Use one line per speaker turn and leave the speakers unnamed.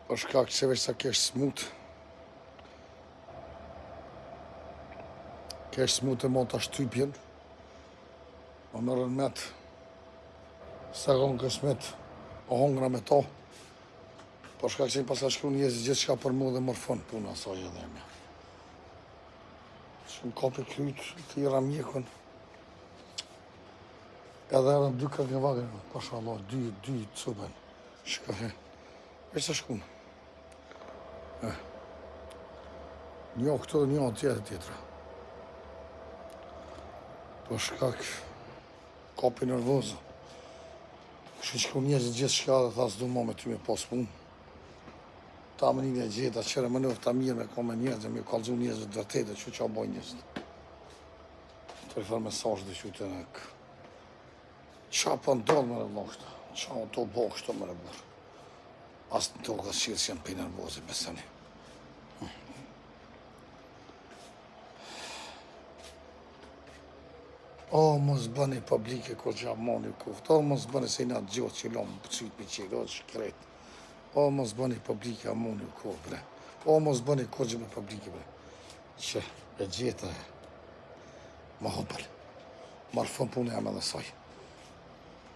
Për shkak se veç sa kesh smut. Kesh smut e mota shtypjen. Ma merën met. Sa konë kësmet. O hongra me to. Për shkak se i paska shkru njerëzit gjithçka për mu dhe mërë fund puna saj edhe emja. Shumë kapi kryt, thirra mjekun. Edhe edhe dy Krankenwagen, pasha Allah, dy, dy cuben. Shiko he. Veç sa shkun. Eh. Një këtu dhe një tjetër tjetra. Për shkak kapi nervozo. Kështu që njerëzit gjithçka dhe tha s'du mo me ty me pas punë. Ta më një e gjeta, qëre më nëfë ta mirë me ko me njerëz, me kallzu njerëzve të vërtetë, që që bojnë njerëzit. Të i farë mesazh dhe që të në Qa po ndodh më vëlla këto? Qa u to bo kështu më burr? As në tokë as qiell s'jam prej nervozi besoni. O, mos bëni publike kur që moni kuft. O, mos bëni se i na gjotë që lomë pëcyt me qirë, o, shkret. O, mos bëni publike a moni kuft, bre. O, mos bëni kur që me publike, bre. Që, e gjeta e. Ma hopël. Marrë fund punë jam edhe saj.